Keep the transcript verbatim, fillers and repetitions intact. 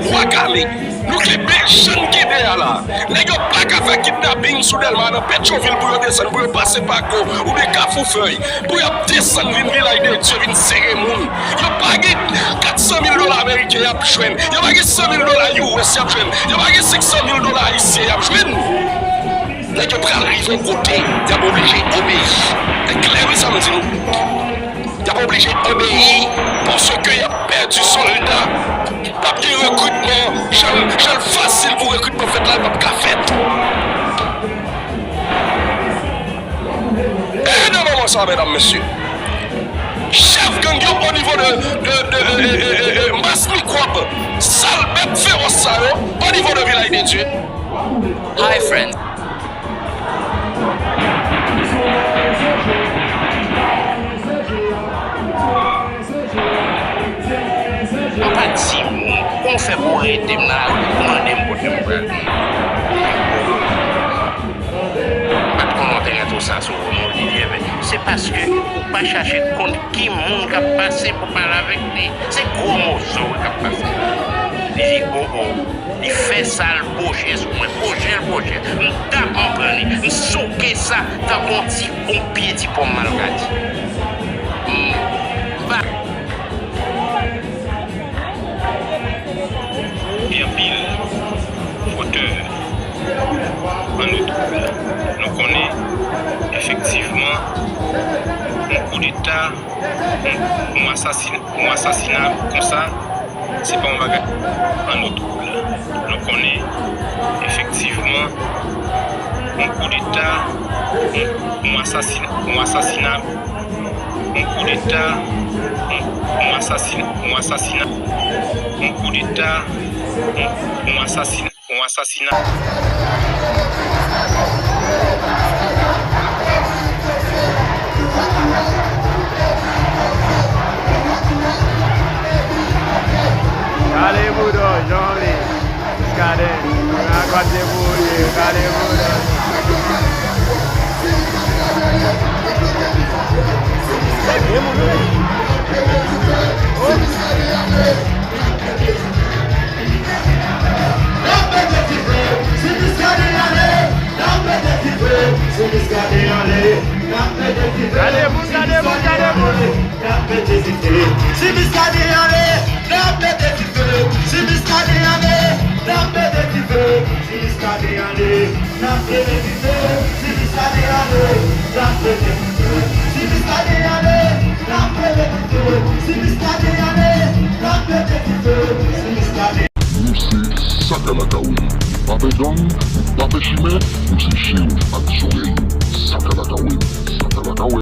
Bwa Kale. Nou kenbe jan n kenbe a la. Nèg yo pa ka fè kidnaping sou Dèlma nan Petyonvil pou yo desann, pou yo pase Pako oubyen Kafou Fèy, pou y ap desann vin Vilaj de Dye vin sere moun. Yo pa gen kat san mil dola ameriken y ap jwenn. Yo pa gen san mil dola U S y ap jwenn. Yo pa gen senk san mil dola ayisyen y ap jwenn. Nèg yo pral rive yon kote, y ap oblije obeyi. E klè wi sa m di nou. Y ap oblije obeyi paske y ap pèdi sòlda. P ap gen rekritman, jan l, jan l fasil pou rekritman fèt la, l p ap ka fèt. E nan moman sa, medam, mesye, chèf gang yo o nivo de, de, de, e, e, e, e, e, mas mikwòb, sal bèt fewòs sa yo, o nivo de Vilaj de Dye. Hi, friends. Mwen pa timoun. Kòman w fè pou w rete m nan lari pou w mande m kote m prale? M pa t konn w te gen tou sa sou ou non, Lidye, men se paske ou pa chache konn ki moun k ap pase pou pale avèk li. Se gwo moso wi k ap pase. Li di, o, o. Li fè sa l pwoche sou mwen, pwoche l pwoche. M t ap anprann li, m souke sa tankou yon ti, yon pye ti pòm malkadi. M va. Gen anpil fotè an nou twoup la. Nou konnen efektivman yon koudeta, yon, yon asasina, yon asasina konsa, se pa yon bagay an nou twoup la. Nou konnen efektivman yon koudeta, yon, yon asasina, yon asasina, yon koudeta, yon, yon asasina, yon asasina, yon koudeta, yon, yon asasina. Yon asasina. Gade Boudon, jan w vle. Gade. Gade Boudon, gade Boudon. N ap mete dife, si Miskaden ale, n ap mete dife, si Miskaden ale, n ap mete dife. Gade moun, gade moun, gade moun. N ap mete dife, si Miskaden ale, n ap mete dife, si Miskaden ale, n ap mete dife, si Miskaden ale. N ap mete dife, si Miskaden ale, n ap mete dife. Si Miskaden ale, n ap mete dife. Si Miskaden ale, n ap mete dife. Si Miskaden. Nou se Sakalakawè. Pa pè gang, pa pè chimè, nou se je w ak zòrèy. Sakalakawè, Sakalakawè.